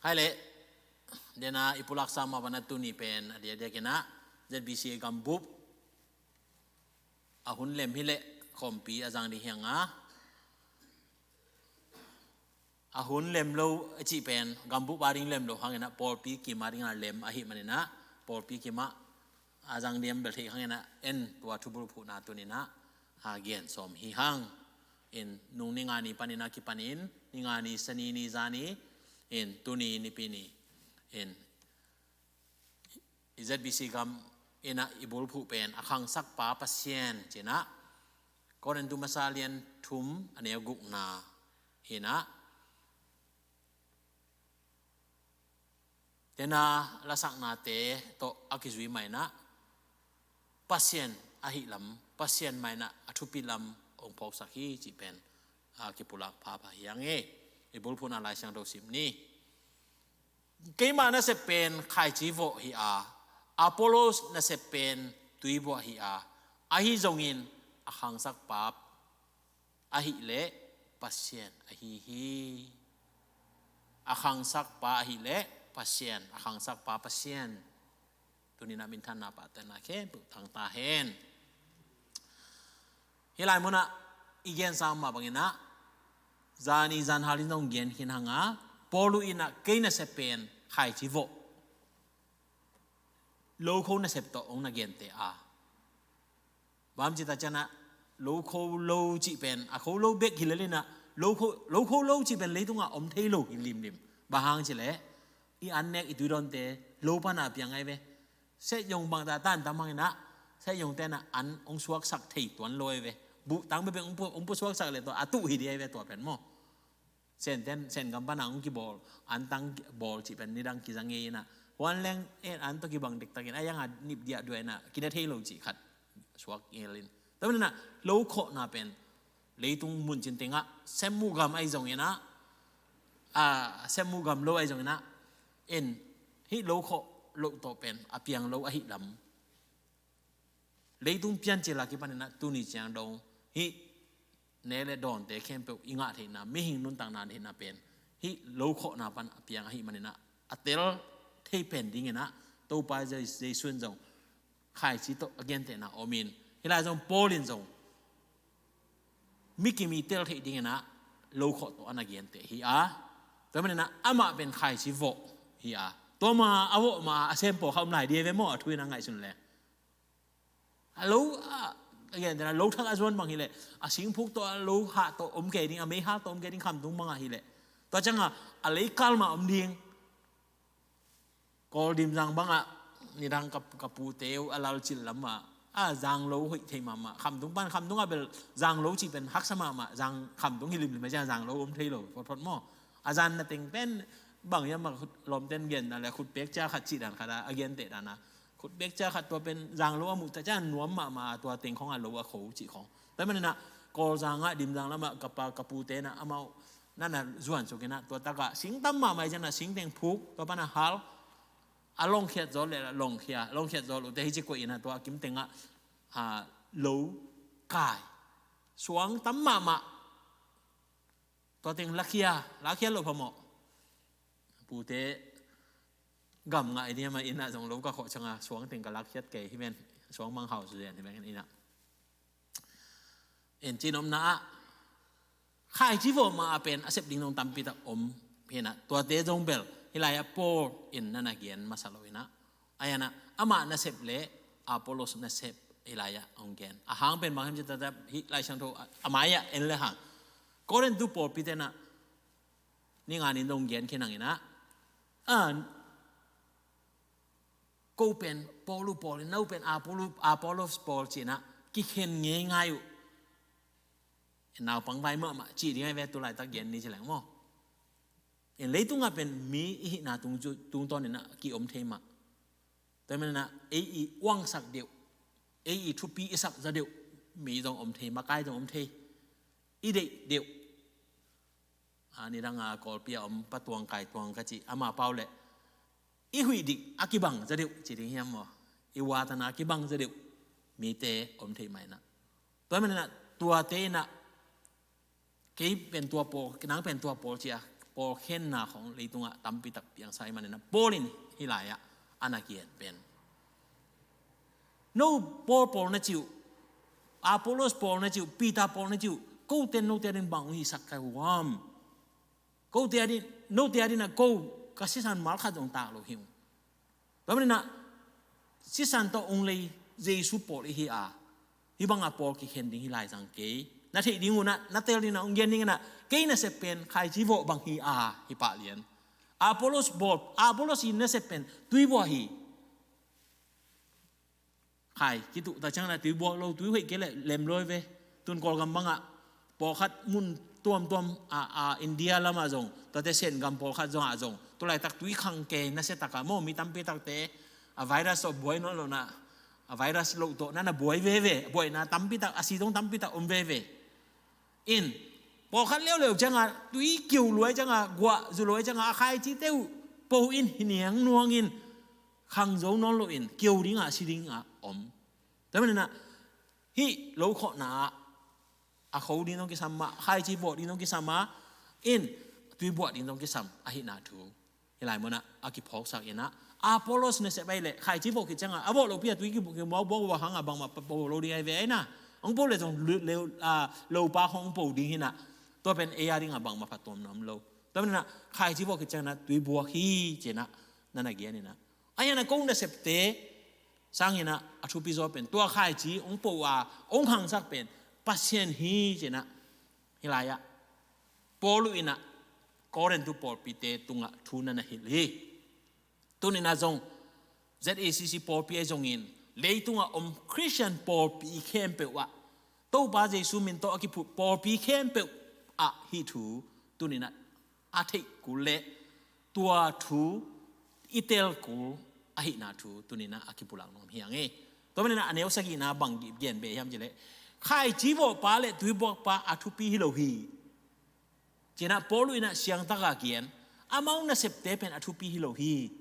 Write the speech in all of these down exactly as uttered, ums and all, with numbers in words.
Hai leh, dena i pulak sa mah bana tuni pen a diakdiak inah Z B C gambup a hun lem hileh khawmpi a zang ding hi hang a, a hun lem lo a cih pen gambup a ding lem lo hang inah pawlpi kim a ding a lem ahi man inah pawlpi kim ah a zang diam bel theih hang inah en tua thubulphuhna tuni inah a gen sawm hi hang. In nung ni nga ni pan inah kipan in ni nga ni, Sani ni, zani in tuni Nipi ni in i Z B C gam inah i bulphuh pen a khangsakpa Pasian ci inah Korintu masa lian thum a neu gukna hi inah, dena lasaknate tawh a kizui mah inah Pasian ahih lam, Pasian mah inah a thupi lam hong phawksak hi cih pen a kipulak phapha hi hang e. I bulphuhna Lai Siangtho sim ni. Keima nasep pen khaici vawh hi a, Apollos nasep pen tui buah hi a, ahi zongin a khangsakpa ahih leh Pasian ahi hi. A khangsakpa ahih leh Pasian, a khangsakpa Pasian. Tuni inah minthanna pahtawiinah khempeuh tang ta hen. Hih lai munah i gensa mah bang inah zani zanhal in zong gen khin hang a, Paulu inah kei nasep pen khaici vawh, lokho nasep tawh hong na genteh a, bang hiam cih tak ciangah lokho lo cih pen a kho lo bek hi lel inah, lokho, lokho lo cih pen leitungah om thei lo hi limlim. Bang hang cih leh i an nek i tuidawnte lo pan a piang ahi ve. Seh yong bangzah tan tam hang inah seh yongte inah an hong suaksak thei tuan lo ahi ve. Buhtang bekbek hong pua, hong pua suaksak leh tua a tuh hi ding ahi ve tua pen maw. Senten, Sen gam pan a hong kibawl an tang bawl cih pen nidang kiza ngei inah, huan leng en an tawh kibang dektak in a yang a nip diah duai inah kina thei lo cih khat suak ngel in. Tua pen inah lokhawhna pen leitung muncin tengah sem muh gam ahi zong inah, a, sem muh gam lo ahi zong inah, en hih lokhawh loh tawh pen a piang lo ahih lam. Leitung piancil a kipan inah tuni ciang dong hih ne le dawnte khempeuh i ngah theihna, mihing nuntakna theihna pen hih lokhawhna pan a piang ahih man inah a tel thei pen ding inah Topa Jesu in zong khaici tawh a gentehna om in, hih lai zong Paul in zong mi kim i tel theih ding inah lokhawh tawh a na genteh hi a, tua man inah amah pen khaici vawh hi a, tua ma a vawh ma a sem pawl kha om lai ding ahi ve maw, a thu in a ngaihsun leh. A lo, a, a gentehna lo thak a zuan bang hi leh, a singphuk tawh a lo hah tawh om kei ding, a mei hah tawh om kei ding khamtung bangah hi leh, tua ciangah a leikal mah om ding. Kawldim zang bangah nidang ka, ka pute uh a lalcil lamah a zang lo hoih thei mahmah. Khamtung pan, khamtung ah bel zang lo cih pen haksa mahmah, zang khamtung hi limlim a ciang zang lo om thei lo photphot maw. A zan na teng pen bang hiam mah lawmten genna le khutpek cia khat cih dan khat a, a genteh dan a khutpek cia khat tua pen zang lo a muh ta ciang nuam mahmah a, tua teng khong a lo a kho cih khong. Tua man inah Kawlzang ah, Dimzang lamah ka pa ka pute inah amau na na zuan suk inah tua takah sing tam mahmah i ciangah singteng phuk, tua pan a hal, a longkhiat zaw le longkhia, longkhiat zaw lo te hi ci koih inah tua a kim tengah, a, lo kai, suang tam mahmah. Tua teng lakhia, lakhia lo phamawh. Pute gam ngah i niam a inah zong lo ka khawh ciangah suang teng ka lakkhiat kei hi men, suang manghau zuzian hi men inah. En cin omna ah khaici vawh ma a pen a sep ding dong tampi tak om hi inah, tuate zong bel hih lai-ah Paul in na na gen masa lo inah, a inah amah nasep le Apollos nasep hih lai-ah hong gen. A hang pen bang hiam cih tak ciang hih Lai Siangtho a, a mai-ah en le hang Korintu pawlpite inah ni nga ni dong gen khin hang inah, a, ko pen Paul uh pawl in, no pen Apollo, Apollos pawl ci inah kikhen ngeingai uh. Naupang vai mahmah cih ding ahi ve, tu laitak gen ni ci leng maw. In leitungah pen mi i hihna tung, tungtawn inah ki-om thei mah. Tua man inah ei i uangsak deuh, ei i thupi i sak za deuh mi zong om thei, makai zong om thei, i deih deuh. A, nidang a Kawlpi a om pa Tuang Kai Tuang ka cih, ama pau leh i huih dik a kibang za deuh ci ding hiam maw? I watana a kibang za deuh mite om thei mah inah. Tua man inah tuate inah kei pen tua pawl, nang pen tua pawl ci a, pawlkhenna khawng leitungah tampitak piangsa ahih manin ah Paul in hih lai-ah a na gen pen, no Paul pawl na cih uh, Apollos pawl na cih uh, Peter pawl na cih uh, kote in note adingin bang hong hisak ka hiam? Kote adingin, note adingin ah ko ka sisan malkhat zong tak lo hi ung. Tua manin ah sisan tawh hong lei Jesu pawl i hi a, hih bangah pawl kikhen ding hi lai zang kei. Na theih ding un ah, na tel ding un ah, hong gen ding un ah, kei nasep pen khaici vawh bang hi a, hi pah lian. Apollos pawl, Apollos i nasep pen tuibuah hi. Khai kituh ta ciangin ah tuibuah lo, tui hoih kei leh lem lo hi ve. Tun Kawlgam bangah pawlkhat mun tuamtuam a, a India lamah zong, tuate Sen gam pawlkhat zongah zong, tu laitak tui khang kei nasia tak a maw, mi tampi takte a virus tawh buai nawn lo in ah, a virus loh tawh na na buai veve, buaina tampi tak, a si zong tampi tak om veve. In, pawlkhat leuleu ciangah tui kiu luai ciangah, guah zu luai ciangah a khaicite uh po in, hi niangnuang in, khang zo nawn lo in, kiu dingah, si dingah om. Tua manin ah hih lo khawhna ah a kho ding zong kisam a, khaici vawh ding zong kisam a, in, tuibuah ding zong kisam ahihna thu hih lai munah a kiphawksak in ah, Apollos nasep ahih leh khaici vawh khit ciangah a vawh lopi a tui kibuak kibuak buak hangah bangmah po lo ding ahi ve ahi na. Hong po leh zong lo, lo, a, lopa khawng hong po ding hi in ah, tua pen ei a dingah bangmah phattuamna om lo. Tua manin ah khaici vawh khit ciangin ah tuibuak hi ci-in ah na na gen in ah, ahi hang a ko nasepte sangin ah a thupi zaw pen tua khaici hong po a, hong khangsak pen Pasian hi ci-in ah hih lai-ah Paul in ah Korintu pawlpite tungah thu na na hilh hi. Tuni-in ah zong Z A C C pawlpi ahi zongin, leitungah om Khristian pawlpi khempeuh ah, Topa Jesu min tawh a kiphut pawlpi khempeuh ah hih thu tuni-in ah a theih kul leh tua thu i tel kul ahihna thu tuni-in ah a kipulak nuam hi hang e. Tua manin ah a neu sagihna bang gen beh hiam cih leh, khaici vawhpa leh tuibuakpa a thupi hi lo hi ci-in ah Paul in ah siangtak a gen, amau nasepte pen a thupi hi lo hi.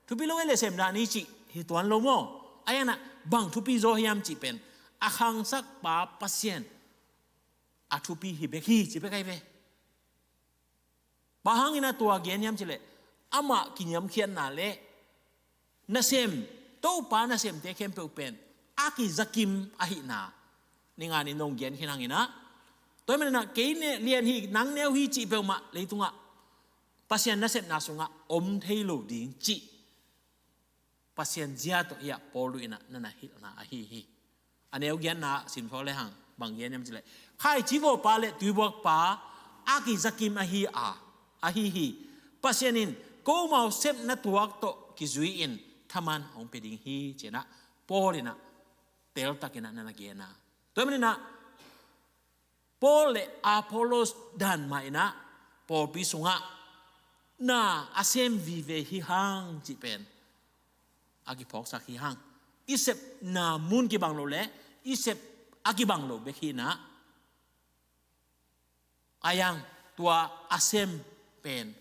Thupi lo ei leh sem dah ni cih hi tuan lo maw. Ahi hang a bang thupi zaw hiam cih pen, a khangsakpa Pasian a thupi hi bek hi ci bek ahi ve. Bang hangin ah tua gen hiam cih leh, amah kiniamkhiatna leh nasem, Topa nasemte khempeuh pen a kizakim ahihna ni ngan in nong gen khin hangin ah, tua manin ah kei lian hi, nang neu hi cih peuhmah leitungah Pasian nasepna sungah om thei lo ding cih Pasian zia tawh hi a, Paul in ah na na hilhna ahi hi. A neu giatna sim thaw le hang, bang gen hiam cih leh, khaici vawhpa leh tuibuakpa a kizakim ahi a, ahi hi. Pasian in komau sepna tuak tawh kizui-in thaman hong pia ding hi ci-in ah Paul in ah teltakin ah na na gen a. Tua manin ah Paul leh Apollos dan mah in ah pawlpi sungah na a sem vive hi hang cih pen a kiphawksak hi hang. I sepna mun kibang lo leh i sep a kibang lo bek hi in ah, a yang tua a sem pen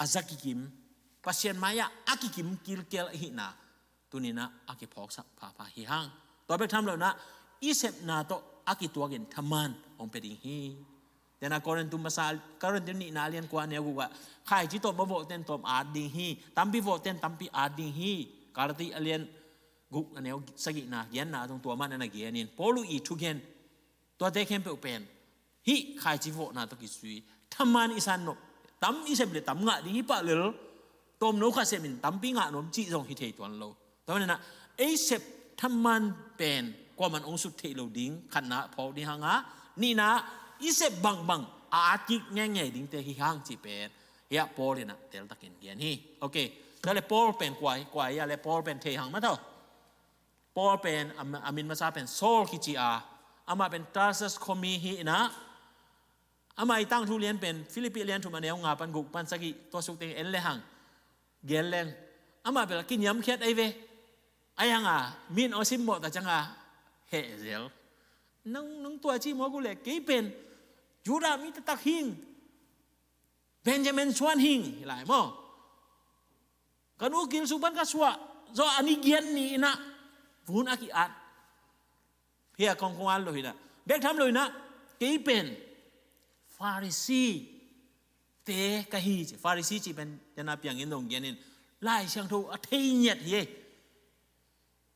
a za kikim, Pasian mai-ah a kikim kilkel ahihna tuni-in ah a kiphawksak phapha hi hang. Tua bek tham lo in ah i sepna tawh a kituakin thaman hong pia ding hi. Tua in ah Korintu masa, Korintu nihna a lian kua a neu guk ah, khaici tawm a vawhte in tawm at ding hi, tampi vawhte in tampi at ding hi. Galati a lian guk a neu sagihna giatna a tung tua mah na na gen in, Paul i thugen tuate khempeuh pen hih khaici vawhna tawh kizui, thaman i san nop, tam i sep leh tam ngah ding hi pah lel, tawmno khat sep in tampi ngah nuam cih zong hi thei tuan lo. Tua manin ah ei sep thaman pen kuaman hong sut theih lo ding, khatna phawk ding hang a, nihna i sep bangbang a at kik ngeingei dingte hi hang cih pen hi a, Paul in ah teltakin gen hi. Ok, tua leh Paul pen kua, kua hi a leh, Paul pen thei hang maw tawh. Paul pen a, a min masa pen Saul kici a, amah pen Tarsus khuami hi in ah, amah i tangthu lian pen Philippi lian thum a neu nga pan guk pan sagih, tua suk teng en le hang, gen leng, amah bel a kiniamkhiat ahi ve. Ahi hang a min a simmawh ta ciang a heh zel. Nang, nang tua ci mawk uh leh kei pen Judah mi taktak hing, Benjamin suan hing hi lai maw. Ka nu kilsu pan ka suah zawh a ni giat ni in ah vun a ki-at. Hi a kong kong an lo hi in ah, bek tham lo hi in ah, kei pen Pharisee, te ka hi ci. Pharisee cih pen tena piangin dong genin Lai Siangtho a thei ngiat hi.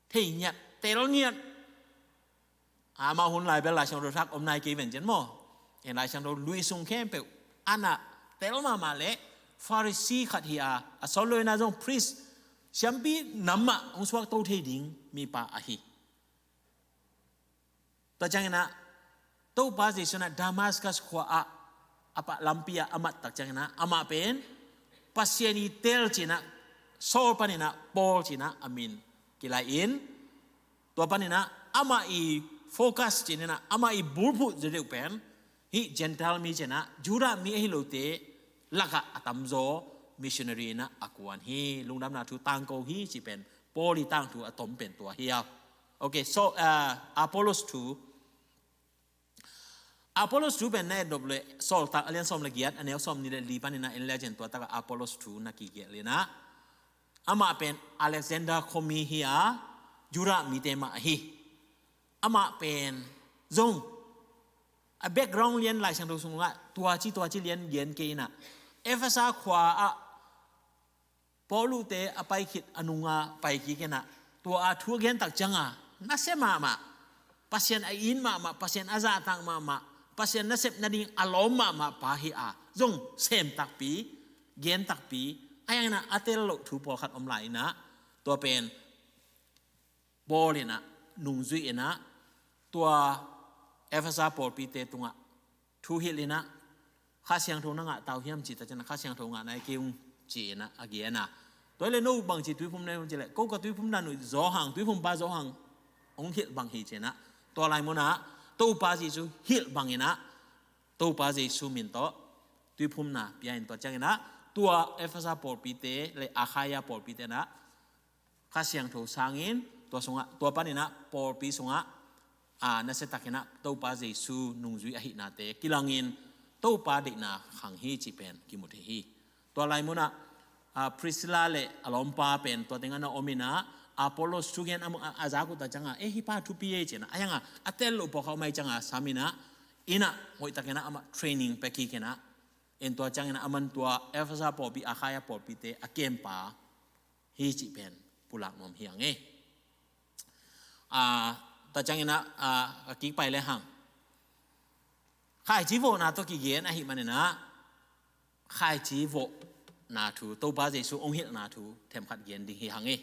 Thei ngiat, tel ngiat. Amau hun lai bel Lai Siangtho thak om nai kei ven cin maw. En Lai Siangtho lui sung khempeuh ana tel mahmah leh Pharisee khat hi a, a sawt lo ina zong priest, siampi nam mah hong suakto thei ding mipa ahi. Tua ciangin ah Topa Jesu in ah Damascus khua ah a pah lampi ah a mat tak ciangin ah amah pen Pasian i tel ci-in ah Saul panin ah Paul ci-in ah a min kilai in, tua panin ah amah i focus ci-in ah amah i bulphuh zaw deuh pen hih Gentile mi ci-in ah Judah mi ahi lote lakah a tamzaw missionary in ah a kuan hi. Lungdamna thu tangko hi cih pen Paul i tangthu a tom pen tua hi a. Ok, so, uh, Apollos thu. Apollos thu pen na et dop leh Sawltak a lian sawm le giat, a neu sawm nih le li panin ah en le cin tua takah Apollos thu na kigelh in ah. Amah pen Alexander khuami hi a, Judah mite mah ahi. Amah pen zong a background lian Lai Siangtho sungah tua ci tua ci lian gen kei in ah Efesa khua ah Paul-te a pai khit a nunga pai kik in ah tua a thu a gen tak cianga nasia mahmah, Pasian a it mahmah, Pasian a zahtak mahmah, Pasian nasep nading a lawm mahmah pa hi a, zong sem takpi, gen takpi, a yang in ah a tel loh thu pawlkhat om lai in ah tua pen Paul in ah nungzui in ah tua Efesa pawlpite tungah thu hilh in ah Kha Siangtho na ngah tau hiam cih tak ciangin ah Kha Siangtho ngah nai kei ung ci-in ah a gen a. Tua hi leh no bangci tuiphum na hi ung cih leh ko ka tuiphum dan uh Johan, tuiphumpa Johan hong hilh bang hi ci-in ah tua lai munah Topa Jesu hilh bangin ah Topa Jesu min tawh tuiphumna pia in tua ciangin ah tua Efesa pawlpite le Akhaia pawlpite in ah Kha Siangtho sangin tua sungah, tua panin ah pawlpi sungah a nasiatakin ah Topa Jesu nungzui ahihnate kilangin Topa deihna khang hi cih pen kimu thei hi. Tua lai munah a Priscilla le a lawmpa pen tua tengah na om in ah Apollos thugen a, a, a zak uh tak ciangah, eh, hih pa thupi e ci-in ah a yang ah a tel loh pawlkhat om ahih ciangah sam in ah, in ah hoihtakin ah amah training pia kik in ah, in tua ciangin ah aman tua Efesa pawlpi, Akhaia pawlpite a kempa hi cih pen pulak nuam hi hang e. A, tua ciangin ah, a, a kik pai le hang. Khaici vawhna tawh kigen ahih manin ah khaici vawhna thu, Topa Jesu hong hilhna thu themkhat gen ding hi hang e.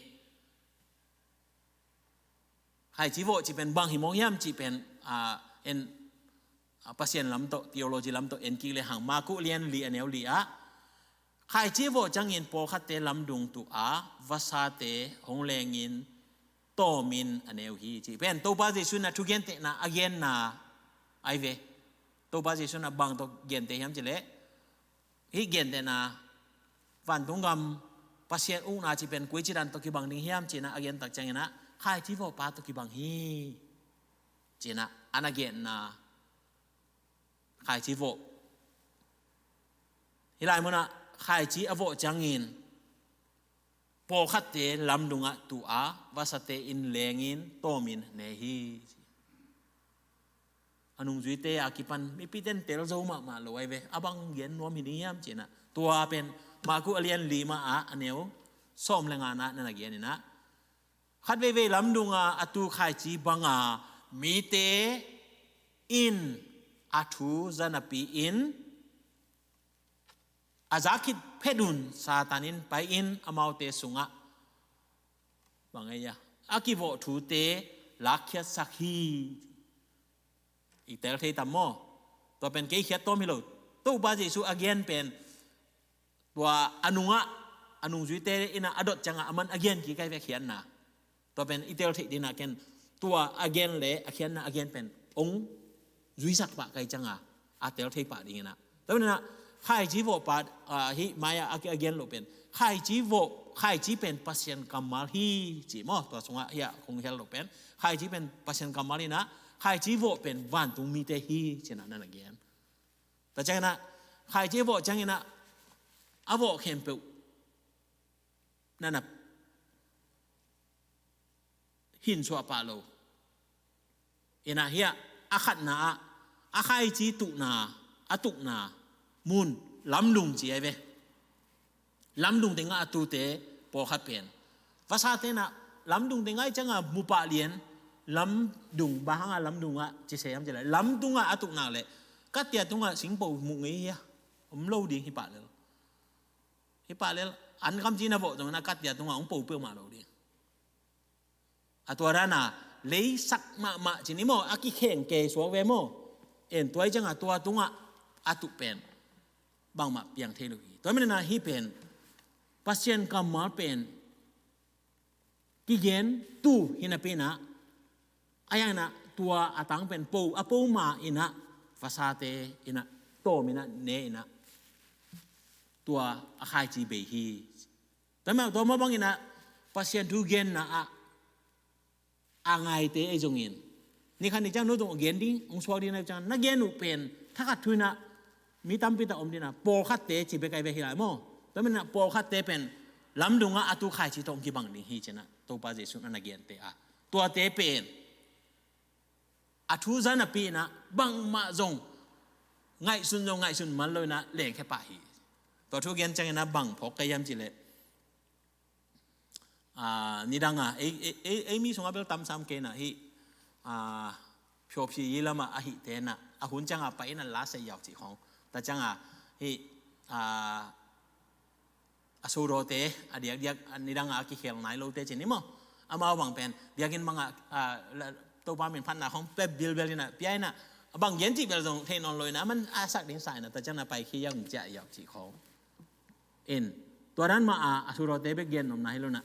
Khaici vawh cih pen bang hi mawk hiam cih pen, a, en, a, Pasian lam tawh, theology lam tawh en kik le hang. Marku lian li a neu li ah khaici vawh ciangin pawlkhatte lamdung tuh a vasate hong lengin tawmin a neu hi cih pen Topa Jesu in ah thugentehna a genna ahi ve. Topa Jesu in ah bang tawh genteh hiam cih leh hih gentehna vantung gam Pasian ukna cih pen koici dan tawh kibang ding hiam ci-in ah a gen tak ciangin ah khaici vawhpa tawh kibang hi ci-in ah a na genna khaici vawh. Hih lai munah khaici a vawh ciangin pawlkhatte lamdungah tuh a vasate in lengin tawmin ne hi. A nungzuite a kipan mipite in tel zo mahmah lo ahi ve. A bang gen nuam hi ding hiam ci-in ah tua pen Marku a lian li mah ah a neu sawm le nga na na gen in ah khat veivei lamdunga a tu khaici banga mite in a thu za napi-in a zak khit phet un Satan in pai-in amaute sungah bang ei a, a kivawh thute lakkhiatsak hi. I tel thei tam maw? Tua pen kei khiat tawm hi lo. Topa Jesu a gen pen tua a nungah a nungzuite in ah a dot ciangah aman a gen kik ahi ve khiatna. Tua pen i tel theih dingin ah ken tua a gen le a khiatna a gen pen hong zuisak pah ka hih ciangah a tel thei pah dingin ah. Tua pen in ah khaici vawh pah, ah, hih mai-ah a gen loh pen khaici vawh, khaici pen Pasian kammal hi ci maw? Tua sungah hih ah kong hel loh pen khaici pen Pasian kammal in ah khaici vawh pen vantung mite hi ci-in ah na na gen. Tua ciangin ah khaici vawh ciangin ah a vawh khempeuh na na hinsuah pah lo. In ah hih ah a khatna ah a khaici tuhna, a tukna mun lamdung ci ai ve. Lamdung tengah a tute pawlkhat pen, vasate nah lamdung tengah i ciangah mupah lian, lamdung bang hangah lamdungah ci se hiam cih leh, lamdungah a tuk nak leh kattia tungah singpo muh ngei hi a, om lo ding hi pah lel. Hi pah lel, an kamci na vawh zong na kattia tungah hong po peuhmah lo ding. A tua dana leisak mahmah ci ni maw, a kikheng kei suak ve maw. En tua i ciangah tua tungah a tuk pen bangmah piang thei lo hi. Tua manina hih pen Pasian kammal pen kigen tu hi napi inah, a yang inah tua a tang pen po a po ma inah, vasate inah, tawm inah, ne inah, tua a khaici bei hi. Tua mah, tua mah bang inah Pasian thu genna ah a ngaite ei zongin, ni khat ni ciang no zong gen ding, hong suak ding na ciang na gen uh pen thakhat thu inah mi tampi tak om ding inah, pawlkhatte ci bek ai ve hi lai maw. Tua manina pawlkhatte pen lamdungah a tu khaici tawh hong kibang ding hi ci inah Topa Jesuh in a na gente ah, tuate pen a thu za napi inah bangmah zong ngaihsun zong ngaihsun man lo inah lengkhia pah hi. Tua thu gen ciang inah bang phawk ka hiam cih leh, a, nidanga ei, ei, ei, ei mi sungah bel tam sam kei inah hih, a, Phyophyi lamah ahihte inah a hun ciangah pai inah la sei yau cih khawng, ta ciangah hih, a, a sodawte a diakdiak, a nidanga a kikhel nai lote ci ni maw. Amau bang pen biakinn bangah, a, la, Topa min phatna khawng pep bilbel inah pia inah, a bang gen cih bel zong thei nawn lo inah, a man a sak ding sa inah, ta ciangah pai khi yang ciah yau cih khawng. In, tua dan mah a, a sodawte bek gen nopna hi lo inah,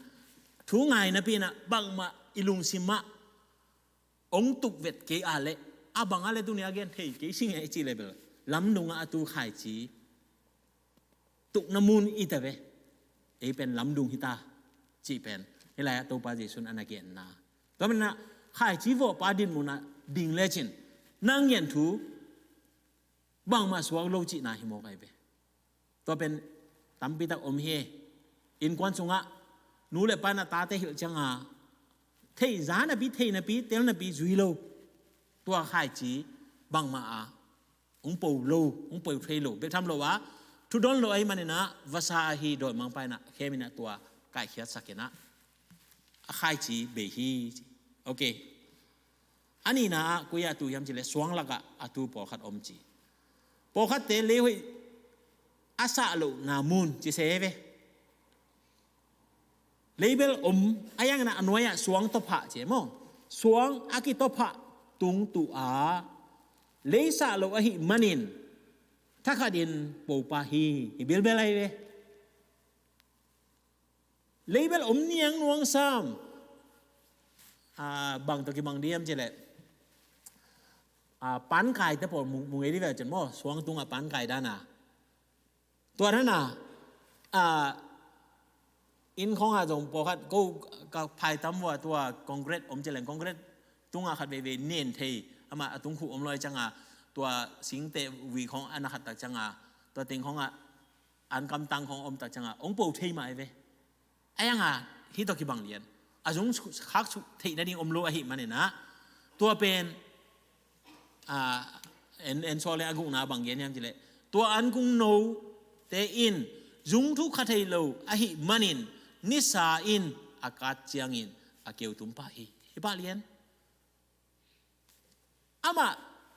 thu ngai napi inah bangmah i lungsim ah hong tuk vet kei a leh, a bang a leh tuni a gen thei kei si ngei cih leh bel lamdungah a tu khaici tukna mun i ta ve. Ei pen lamdung hi ta cih pen hih lai-ah Topa Jesuh in a na genna. Tua manah khaici vawhpa dinmun ah ding lecin nang gen thu bangmah suak lo cihna hi mawk ai ve. Tua pen tampi tak om hi. Innkuan sungah nu le pa in a tate hilh cianga thei za napi, thei napi, tel napi zui lo. Tua khaici bangmah a hong po lo, hong po thei lo, bek tham lo a, thudon lo ahih manin ah vasa ahi dawimangpa in ah khem in ah tua kaikhiatsak in ah a khaici bei hi. Ok. A nihna ah koi ah tu hiam cih leh suang lakah a tu pawlkhat om ci. Pawlkhatte leihoih a sah lohna mun ci se ve. Leibel om a yang in ah a nuai ah suang tawphah ci maw. Suang a kitawphah tung tu a lei sah lo ahih manin thakhatin po pah hi, hi bilbel ahi ve. Leibel om niang nuang sam. Ah, bang tawh kibang diam cih leh, ah, pankaite pawl mu, mu ngei di ve cin maw, suang tungah pankai dan a. Tua dan a, ah, inn khawngah zong pawlkhat ko ka phaitam vua tua concrete om cih leh concrete tungah khat veivei nen thei, amah a tung khuh om lo ahih cianga tua singte vui khawng a na khat tak cianga tua teng khawngah an kamtang khawng om tak cianga hong po thei mah ahi ve. A yang a hih tawh kibang lian a zung khak suk theih nading om lo ahih manin ah tua pen, ah, en, en suak le a gukna bang gen hiam cih leh tua an kung note in zung thuk kha thei lo ahih manin nisa in a kat ciangin a keu tum pah hi. Hi pah lian. Amah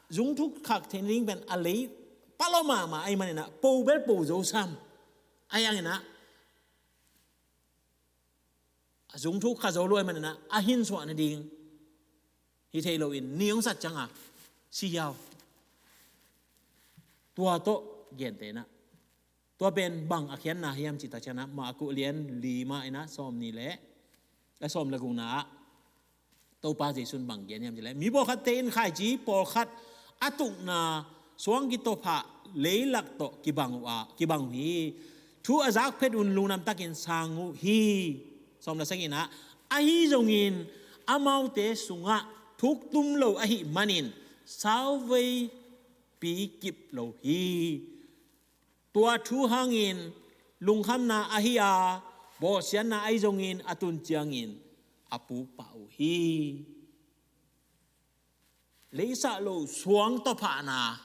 zung thuk khak theih nading pen a lei pah lua mahmah ahih manin ah po bel po zo sam. A yang in ah a zung thuk kha zo lo ahih manin ah a hinsuah nading hi thei loin ni hong sat cianga si hiau. Tua tawh gentehna tua pen bang a khiatna hiam cih tak ciangin ah Marku lian li mah in ah sawm nih le, a sawm le gukna ah Topa Jesuh in bang gen hiam cih leh mi pawlkhatte in khaici pawlkhat a tukna suang kitawphah leilak tawh kibang uh a, kibang uh hi. Thu a zak phet un lungdam takin sang uh hi. Sawm le sagihna ah ahi zongin amaute sungah thuk tum lo ahih manin sauvei pi kip lo hi. Tua thu hangin lungkhamna ahi a, bawlsiatna ahi zongin a tun ciangin a puk pah uh hi. Leisah lo suang tawphahna,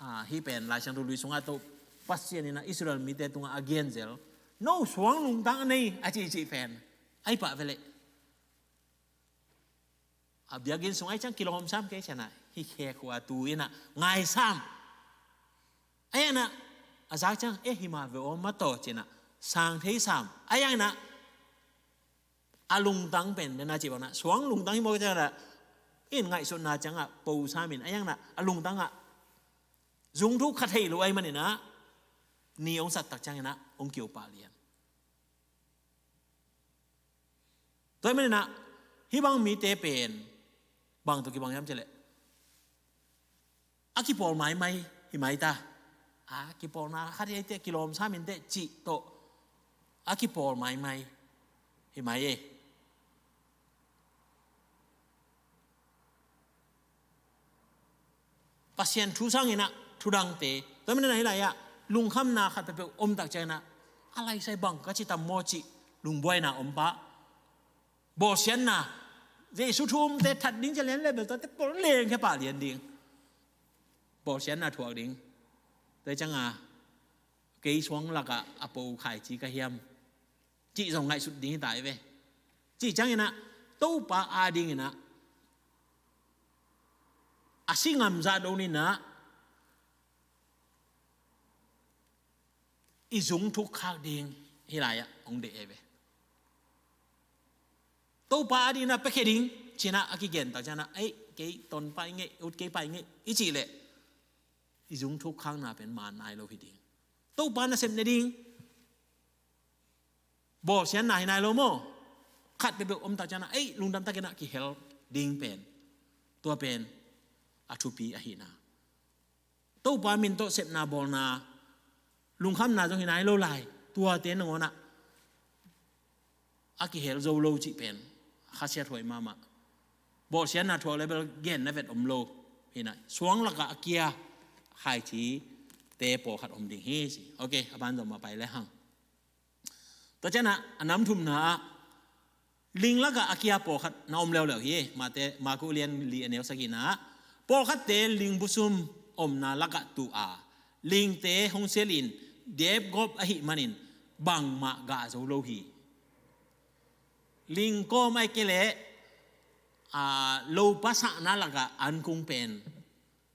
Ah, hih pen Lai Siangtho Lui sungah tawh Pasian in ah Israel mite tungah a gen zel, no suang lungtang a nei a cihcih pen a hi pah veleh. A biakinn sung ai ciang kilawm sam kei cianah, hih khe khua tu inah ngaisam. Ai anah a zak ciang, e, hima ve aw ma taw cinah sang thei sam. Ai anah a lungtang pen dena cih banah suang lungtang hi maw cianah, in ngaihsutna ciangah po sam in, ai anah a lungtangah zung thu kha thei lo ai maninah ni ong sattak cianginah ong kiopah lian. Tua hi maninah hih bang mite pen bang tawh kibang hiam cileh, a kipawl maimai hi mai ta. A kipawlna khat hi ai teh kilawm sam in teh cih tawh a kipawl maimai hi mai e. Pasian thu sanginah thudangte, tua hi maninah hih lai-ah lungkhamna khat peuhpeuh omtak cianginah a laisai bang ka ci tam maw cih lungbuaina om pah. Bawlsiatna, Jesu thu umte that ding cia lian le bel tuate pawl lengkhia pah lian ding. Bawlsiatna thuak ding. Tua cianga kei suang lakah a po khaici ka hiam cih zong ngaihsut ding hi ta hi ve. Cih cianginah Topa adinginah a si ngamzah doninah i zung thuk khak ding hih lai-ah hong deih hi ve. Topa adinginah piakhia ding cinah a kigen tak cianah, ei, kei ton pai ngei, ut kei pai ngei i cih leh i zung thuk khakna pen man nai lo hi ding. Topa nasep ne ding bawlsiatna hi nai lo maw? Khat peuhpeuh om tak cianah, ei, lungdam takinah kihel ding pen, tua pen a thupi ahihna. Topa min tawh sepna bawlna, lungkhamna zong hi nai lo lai. Tuate nangawnah a kihel zo lo cih pen khasiat huai mahmah. Bawlsiatna thuak le bel genna vet om lo. Hinah suang lakah a kia khaicite pawlkhat om ding hi ci. Ok, a ban zong mah pai le hang. Tua cianah a nam thumna ah ling lakah a kia pawlkhat na om leuleu hi. Mate, Marku lian li a neu sagihna ah pawlkhatte ling busum omna lakah tu a, lingte hong sialin depgawp ahih manin bangmah gah zo lo hi. Ling kawm ai kei leh a, lopa sahna lakah an kung pen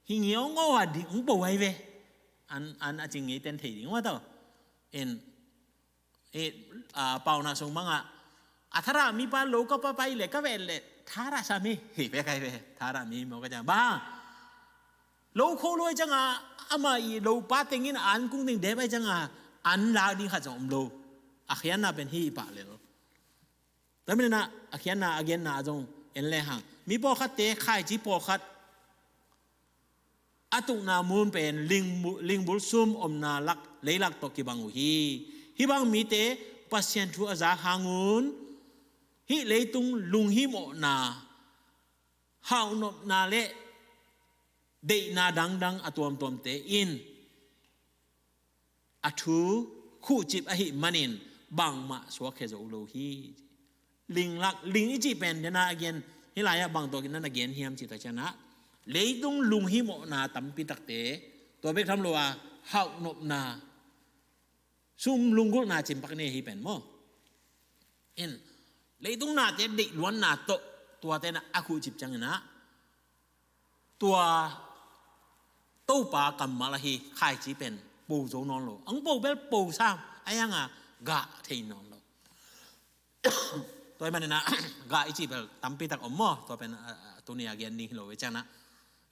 hi ngiaungau a ding hong po ai ve. An, an a cing ngei ten thei ding mah tawh. En eh, ah, pauna sung bangah a tharah mipa lo ka pa pai le ka vet le tharah sa mi hi pe kai ve, tharah mi maw ka ciang bang lo kho lo ai cianga ama i lopa tengin an kung ding dep ai cianga an lak ding khat zong om lo. A khianna pen hi pah lel. Tua maninah a khianna a genna a zong en le hang, mi pawlkhatte khaici pawlkhat a tukna mun pen ling, lingbul sum omna lak, leilak tawh kibang uh hi. Hih bang mite Pasian thu a zak hangun hih leitung lunghimawhna, hauhnopna le deihna dangdang a tuamtuamte in a thu khuhcip ahih manin bangmah suakkhia zo lo hi. Ling lak, ling i cih pen dena a gen hih lai-ah bang tawh kinah a gen hiam cih tak cianah leitung lunghimawhna tampi takte, tua bek tham lo a hauhnopna, sum lunggulhna cimpak ne hi pen maw? In leitung nate deih luanna tawh tuate nah a khuhcip cianginah tua Topa kammal ahi khaici pen po zo nawn lo. Ang po bel po sam ai anga gah thei nawn lo. Tua hi maninah gah i cih bel tampi tak om maw? Tua pen a, a, tuni a gen ding hi lo ve cianah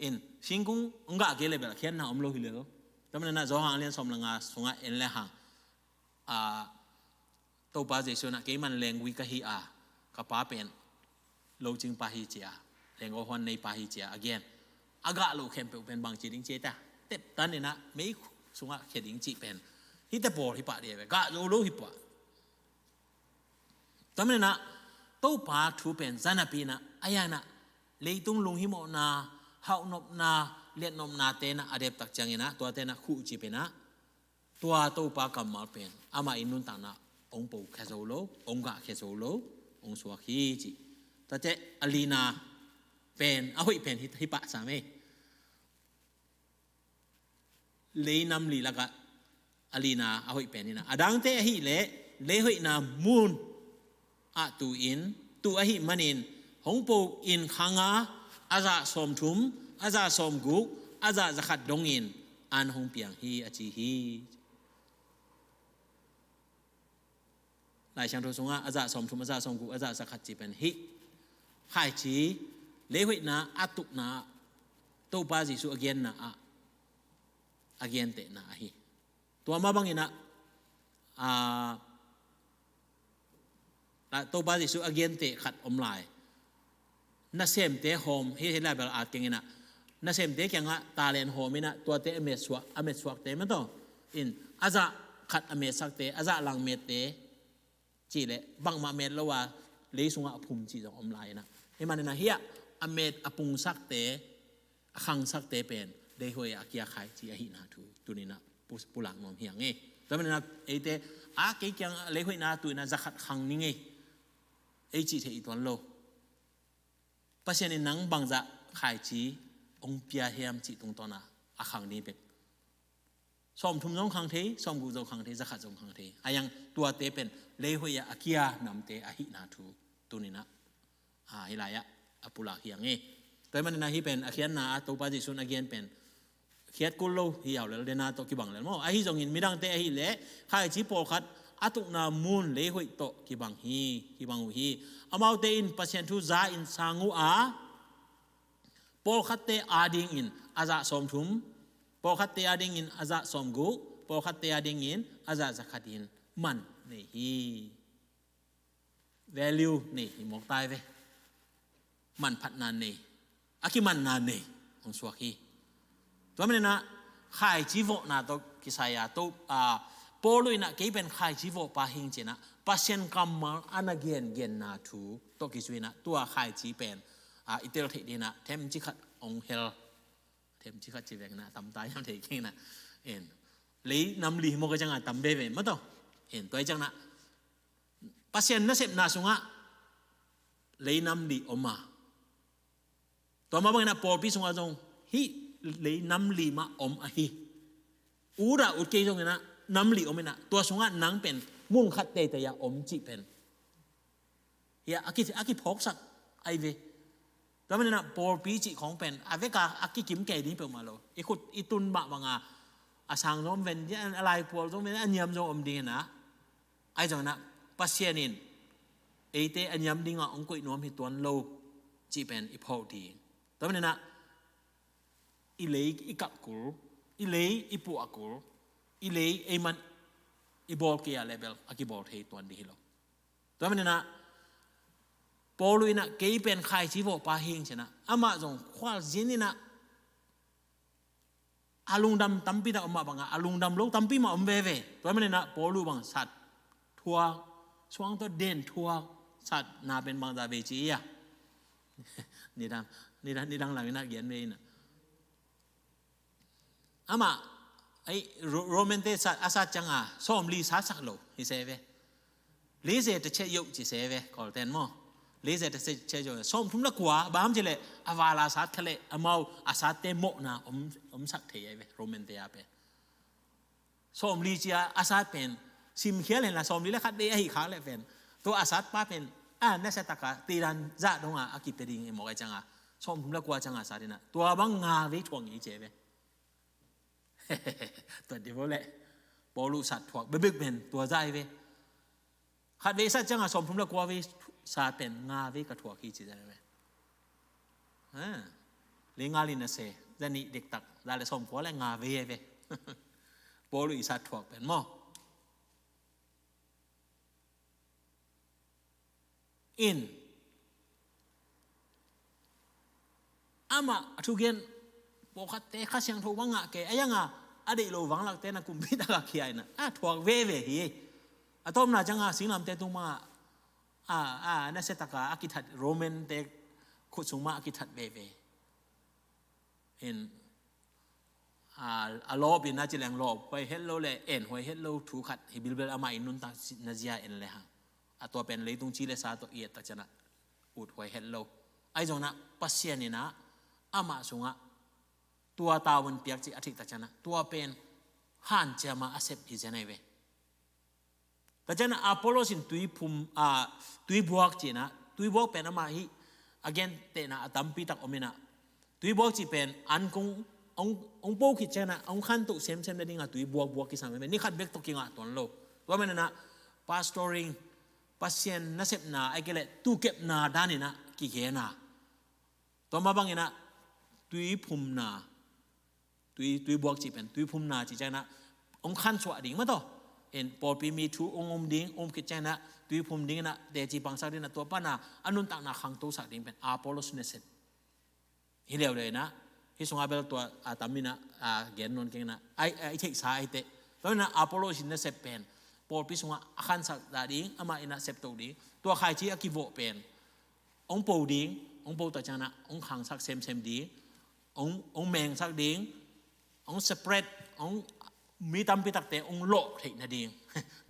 in singkung ang gah kei le bel a khianna om lo hi le lo. Tua maninah Johan lian sawm le nga sungah en le hang, a, Topa Jesu nah keiman lenggui ka hi a, ka pa pen locing pa hi cia, lenggaw huan nei pa hi cia a gen. A gah lo khempeuh pen bangci ding cia ta, teptan inah mei sungah khia ding cih pen hihte pawl hi pah dih ve, gah zo lo hi pah. Tua maninah Topa thu pen zanapi inah a yanah leitung lunghimawhna, hauhnopna, liatnopna tenah a deptak cianginah tua tenah khuhcip inah tua Topa kammal pen amah i nuntakna hong pokhia zo lo, hong gahkhia zo lo, hong suak hi ci. Tate a lina pen a hoih pen hi, hi pah sam ei. lei nam li lakah a lina a hoih pen in ah, a dangte ahih leh lei hoihna mun ah tu in, tu ahih manin hong po in khang a, a zah sawmthum, a zah sawmguk, a zah zakhat dongin an hong piang hi a ci hi. Lai Siangtho sungah a zah sawmthum, a zah sawmguk, a zah zakhat ci pen hih khaici lei hoihna a tukna Topa Jesuh a genna ah a gentehna ahi. Tua mah bangin ah, ah, ah, Topa Jesuh a genteh khat om lai. Nasemte hawm, hih, hih lai bel at keng in ah, nasemte kiangah talent hawm in ah, tuate a metsuak, a metsuakte mah tawh in, a zah khat a metsakte, a zah lang mette cih leh bangmah met lo a lei sungah a phum cih zong om lai in ah. Hih manin ah hiah a met a pungsakte, a khangsakte pen lei hoih a kia khaici ahihna thu tuni in ah pu-, pulak nuam hi hang e. Tua manin ah eite a, kei kiang lei hoihna tu in ah zakhat khang ning e, ei cih theih i tuan lo. Pasian in nang bangzah khaici hong pia hiam cih tungtawn a, a khang ding bek. Sawmthum zong khang thei, sawmguk zong khang thei, zakhat zong khang thei. A yang tuate pen lei hoih a kia namte ahihna thu tuni in ah, ah, hih lai-ah a pulak hi hang e. Tua ahih manin ah hih pen a khiatna ah Topa Jesuh in a gen pen khiat kul lo hi au lel, dena tawh kibang lel maw. Ahi zongin midangte ahih leh khaici pawlkhat a tukna mun lei hoih tawh kibang hi, kibang uh hi. Amaute in Pasian thu za in sang uh a, pawlkhatte adingin a zah sawmthum, pawlkhatte adingin a zah sawmguk, pawlkhatte adingin a zah zakhat in man nei hi. Value nei hi mawk tai ve. Manphatna nei, a kimanna nei hong suak hi. Tua manin ah khaici vawhna tawh kisai a, to, a, Paul in ah kei pen khaici vawhpa hing ci in ah, Pasian kammal a na gengenna thu tawh kizui in ah tua khaici pen, a, i tel theih ding in ah themci khat hong hel. Themci khat ci veng in ah tam ta hiam thei keng in ah, en, lei nam li mawk a ciang a tam veve mah tawh. En, tua hi ciang in ah Pasian nasepna sungah lei nam li om a, tua mah bangin ah pawlpi sungah zong hih lei nam li mah om ahi. Ut a ut kei zongin ah nam li om in ah, tua sungah nang pen mun khat teitei a om cih pen hiah a ki, a kiphawksak ahi ve. Tua manin ah pawlpi cih khawng pen a vek a, a kikim kei ding peuhmah lo. I khut i tun mah bang a, a sang zong om ven, a laipual zong om ven, a niam zong om ding in ah, ahi zongin ah Pasian in eite a niam dingah hong koih nuam hi tuan lo cih pen i phawk ding. Tua manin ah i lei i kap kul, i lei i puah kul, i lei ei man i bawl kei a leh bel a kibawl thei tuan ding hi lo. Tua manin ah Paul in ah kei pen khaici vawhpa hing ci in ah, amah zong khualzin in ah a lungdam tampi tak om mah bang a, a lungdam lo tampi mah om veve. Tua manin ah Paul bang sat thuak, suang tawh den thuak, satna pen bangzah vei ci hi a. Nidang, nidang, nidang lam in ah gen ve in ah. Amah, ei, Ro-, Roman te sat, a sat ciang a sawmli satsak lo hi se ve. Lizet a che yoh ci se ve, Kawlten maw. Lizet a che, che yoh. Sawmthum le kua, bang hang hiam cih leh a val a sat kha leh amau a satte mawhna om, omsak thei ahi ve, Roman te a pen. Sawmli ci a, a sat pen simkhial hen la, sawmli le khat vei ahi khak leh pen, tua a satpa pen a nasia tak a tidan zah dong a, a kipia ding hi mawk a, ciang a sawmthum le kua ciang a sat in ah, tua bang nga vei thuak ngei ci ve. Tua dih bo leh Paul sat thuak bekbek pen tua zah hi ve. Khat vei sat ciang a sawmthum le kua vei sat pen nga vei ka thuak hi ci zah hi ve. Ha. Lei nga li na se, za nih dektak, za le sawmkua le nga vei hi ve. Paul i sat thuak pen maw. In, amah a thugen pawlkhatte Kha Siangtho bang ngah kei a, a yang a, a deih lo vanglakte na kumpi tak a khia in ah, a thuak veve hi. A tawpna ciang a singlamteh tung mah a, a, a nasia tak a, a kithat, Roman te khut sung mah a kithat veve. In, a, a lawp in a ci leng lawp huai het lo le en huai het lo thu khat hi bilbel, amah i nuntakna zia en le hang. A tua pen leitung ci le sa tawh i et tak ciang a ut huai het lo. Ahi zongin ah Pasian in ah amah sungah tua tavuan piak cih a theih tak ciang a, tua pen hanciam a a sep hi zen ahi ve. Tua ciangin ah Apollos in tui phum, ah, tui buak ci-in ah, tui buak pen amah hih a gentehna a tampi tak om in ah, tui buak cih pen an kong, hong, hong po khit ciangin ah hong khantoh semsem nading a tui buak buak kisam hi ve. Ni khat bek tawh kingah tuan lo. Tua manin ah pastoring, Pasian nasepna, ahih kei leh tuu kepna dan in ah kigen a, tua mah bangin ah tui phumna, tui, tui buak cih pen tui phumna cih ciangin ah hong khansuah ding mah tawh, in pawlpi mi thu hong um ding, um khit ciangin ah tui phum dingin ah teci pangsak dingin ah, tua pan a a nuntakna khangtosak ding pen Apollos nasep hi leuleu in ah, hih sungah bel tua a tam in ah, a gen nawn keng in ah, a i, a i theihsa ahih teh. Tua in ah Apollos in nasep pen pawlpi sungah a khansak dah ding, amah in ah septo ding, tua khaici a kivawh pen hong po ding, hong po tak ciangin ah hong khangsak semsem ding, hong, hong mengsak ding, hong separate, hong mi tampi takte hong lawh theih nading.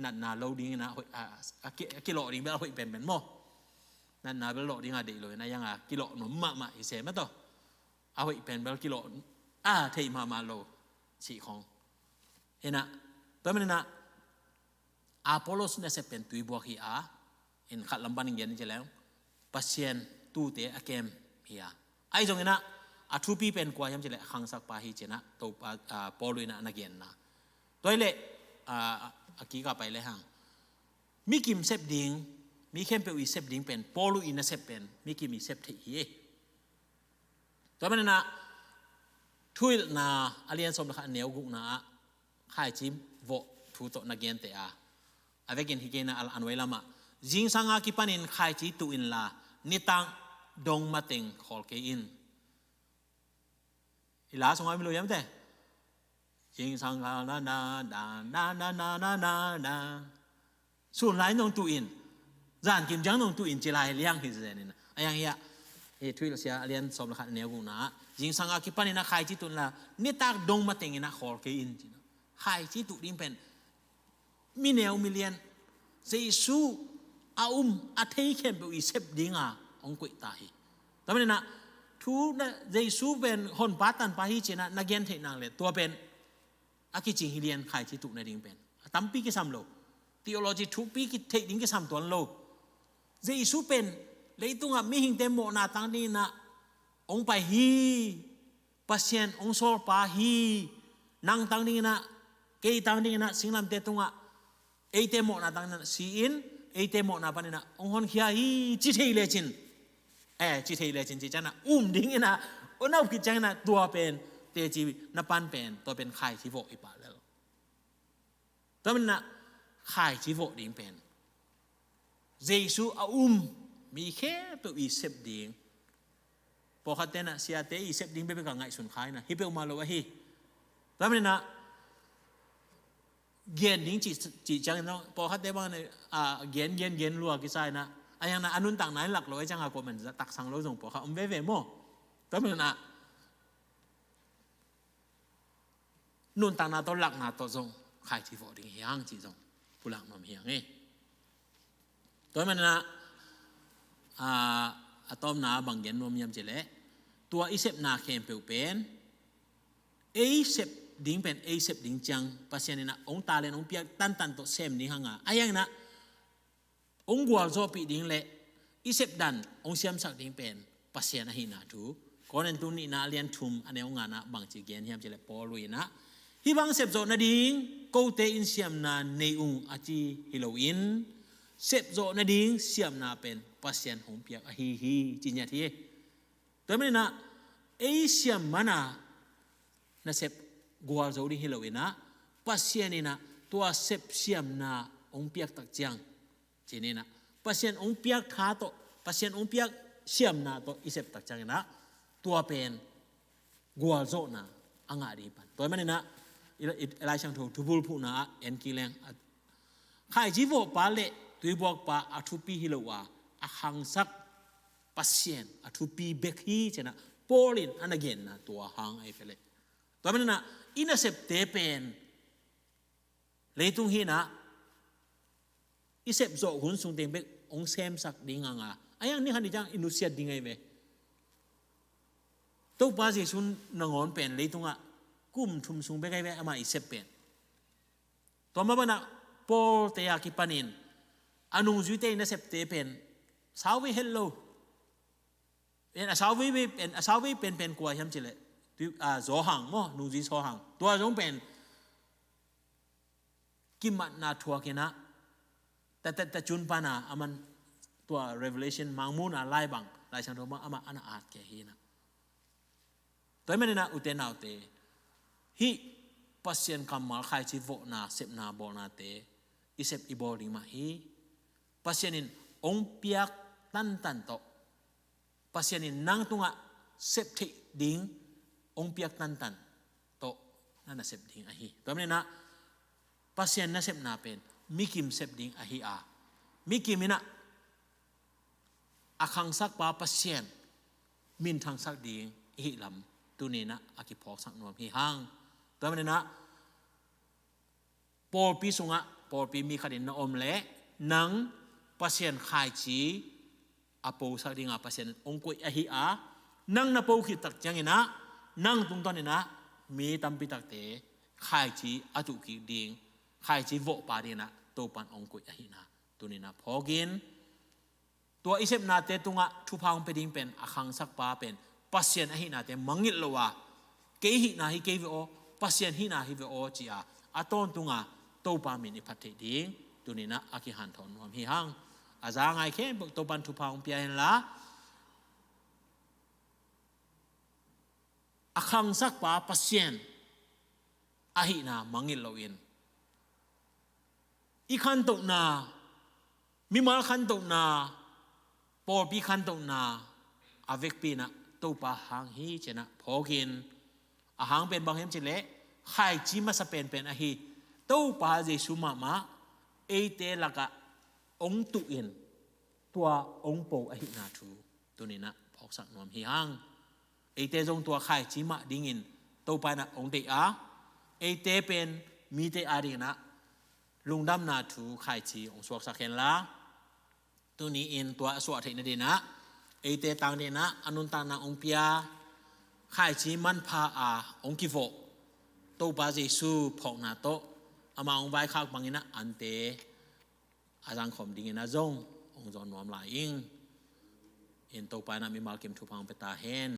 Natna lo dingin ah hoih, a, a ki, a kilawh ding bel a hoih penpen maw. Natna bel lawh ding a deih lo in ah, a yang a kilawh nuam mahmah hi se mah tawh. A hoih pen bel kilawh a thei mahmah lo cih khong. In ah, tua manin ah Apollos nasep pen tui buak hi a, in khat lam panin gen ci leng, Pasian tuute a kem hi a. Ahi zongin ah a thupi pen kua hiam cih leh a khangsakpa hi ci-in ah Topa, ah, Paul in ah na genna. Tua hi leh, ah, a kik a pai le hang, mi kim sep ding, mi khempeuh i sep ding pen, Paul i nasep pen mi kim i sep theih hi e. Tua manin ah Thuhilhna a lian sawm le khat, a neu gukna ah khaici vawh thu tawh na genteh a, a vekin hi kei in ah a nuai lamah, zingsang a kipanin khaici tuh inla, nitak dong mateng khawl kei in. I la sungah om lo hiam teh? Zingsang a na na na na na na na na. Sun lai nong tuh in, zan kim ciang nong tuh in ci lai liang hi zen in. A yang hi ah, hi Thuhilhsia a lian sawm le khat, a neu gukna ah, zingsang a kipanin ah khaici tuh inla, nitak dong matengin ah khawl kei in ci. Khaici tuh ding pen mi neu mi lian, Jesu a um a thei khempeuh i sep ding a hong koih ta hi. Tua manin ah thu na, Jesu pen honpa tanpa hi ci-in ah na gen theih nang leh, tua pen a kicing hi lian, khaici tuh nading pen. A tampi kisam lo. Theology thupi kitheih ding kisam tuan lo. Jesu pen leitungah mihingte mawhna tang dingin ah hong pai hi. Pasian hong sawlpa hi. Nang tang dingin ah, kei tang dingin ah, singlamteh tungah eite mawhna tang dingin ah si-in, eite mawhna panin ah hong honkhia hi, ci thei lecin. Eh, ci thei lecin ci ciangin ah um dingin ah, hong na up khit ciangin ah tua pen teci na pan pen, tua pen khaici vawh hi pah lel. Tua manin ah khaici vawh ding pen Jesu a um mi khempeuh i sep ding. Pawlkhatte in ah siate i sep ding bekbek a ngaihsun kha in ah, hi peuhmah lo ahi. Tua manin ah gen ding cih, cih ciangin ah, pawlkhatte bang in ah, a, gen, gen, gen lua kisa in ah, a yang na a nuntakna in lak lo ahih ciangin ah, kuaman taksang lo zong pawlkhat om veve maw. Tua manin ah nuntakna tawh lakna tawh zong khaici vawh ding hi hang cih zong pulak nuam hi hang e. Tua manin ah, a, a tawpna bang gen nuam hiam cih leh, tua i sepna khempeuh pen ei sep ding pen ei sep ding ciang, Pasian in ah hong talent hong piak tantan tawh sem ding hang a, a yang in ah hong gualzawhpih ding le i sep dan hong siamsak ding pen Pasian ahihna thu. Korintu nihna a lian thum, a neu ngana ah bangci gen hiam cih leh, Paul in ah, hih bang sepzawh nading kote in siamna nei ung a ci hi loin, sepzawh nading siamna pen Pasian hong piak ahi hi, ci ngiat hi. Tua manin ah ei siam man a nasep gualzo ding hi loin ah, Pasian in ah tua sep siamna hong piak tak ciang, ci-in ah, Pasian hong piak tha tawh, Pasian hong piak siamna tawh i sep tak ciangin ah, tua pen gualzawhna a ngah ding pan. Tua manin ah i, i, i Lai Siangtho thubulphuhna ah en kik leng, a, khaici vawhpa le tui buakpa a thupi hi lo a, a khangsak Pasian a thupi bek hi, ci-in ah Paul in a na genna tua hang ahi pah leh. Tua manin ah i nasepte pen leitung hi in ah i sepzawh hun sung teng bek hong semsak ding hang a, a yang ni khat ni ciang i nusiat ding ahi ve. Topa Jesu nangawn pen leitungah kum thum sung bek ahi ve, amah i sep pen. Tua mah banah Paul te a kipanin a nungzuite in nasepte pen sauvei het lo. En a sauvei pen, a sauvei penpen kua hiam cileh, Johan maw, nungzui Johan. Tua zong pen kimatna thuakinah, ta, ta, ta cun pana aman tua Revelation mangmuna lai bang, Lai Siangtho bang amah ana at kei hinah. Tua hi maninah ute naute, hih Pasian kammal khaici vawhna, sepna bawlnate i sep i bawl ding mah hi. Pasian in hong piak tantan tawh, Pasian in nang tungah sep theih ding hong piak tantan tawh na nasep ding ahi. Tua maninah Pasian nasepna pen mikim sep ding ahi a, mikim inah a khangsakpa Pasian minthangsak ding i hih lam tuninah a kiphawksak nuam hi hang. Tua maninah pawlpi sungah pawlpi mi khatin na om leh nang Pasian khaici a posak dinga Pasian hong koih ahi a, nang na po khit tak cianginah nang tungtawninah mi tampi takte khaici a tuh kik ding, khaici vawhpa dinginah Topan hong koih ahihna tuninah phawkin, tua i sepnate tungah thupha hong pia ding pen a khangsakpa pen Pasian ahihnate mangngilh lo a, kei hihna hi kei ve aw, Pasian hihna hi ve aw ci-a a tawntunga Topa min i phat theih ding tuninah a kihanthawn nuam hi hang. A za ngai khempeuh Topan thupha hong pia henla, a khangsakpa Pasian ahihna mangngilh loin i khantohna, mimal khantohna, pawlpi khantohna a vekpi inah Topa hang hi cinah phawkin, a hang pen bang hiam cileh khaici masa penpen ahi Topa Jesu mahmah eite lakah hong tuhin tua hong po ahihna thu tuninah phawksak nuam hi hang. Eite zong tua khaici mah dingin Topa inah hong deih a, eite pen mite adinginah lungdamna thu khaici hong suaksak henla, tuni-in tua a suah theih nadinah eite tang dinah a nuntakna hong pia, khaici manpha a hong kivawh Topa Jesu phawkna tawh ama hong vaikhak banginah ante a zangkhawm dinginah zong hong zawn nuam lai ing. In Topa inah mimal kim thupha hong pia ta hen.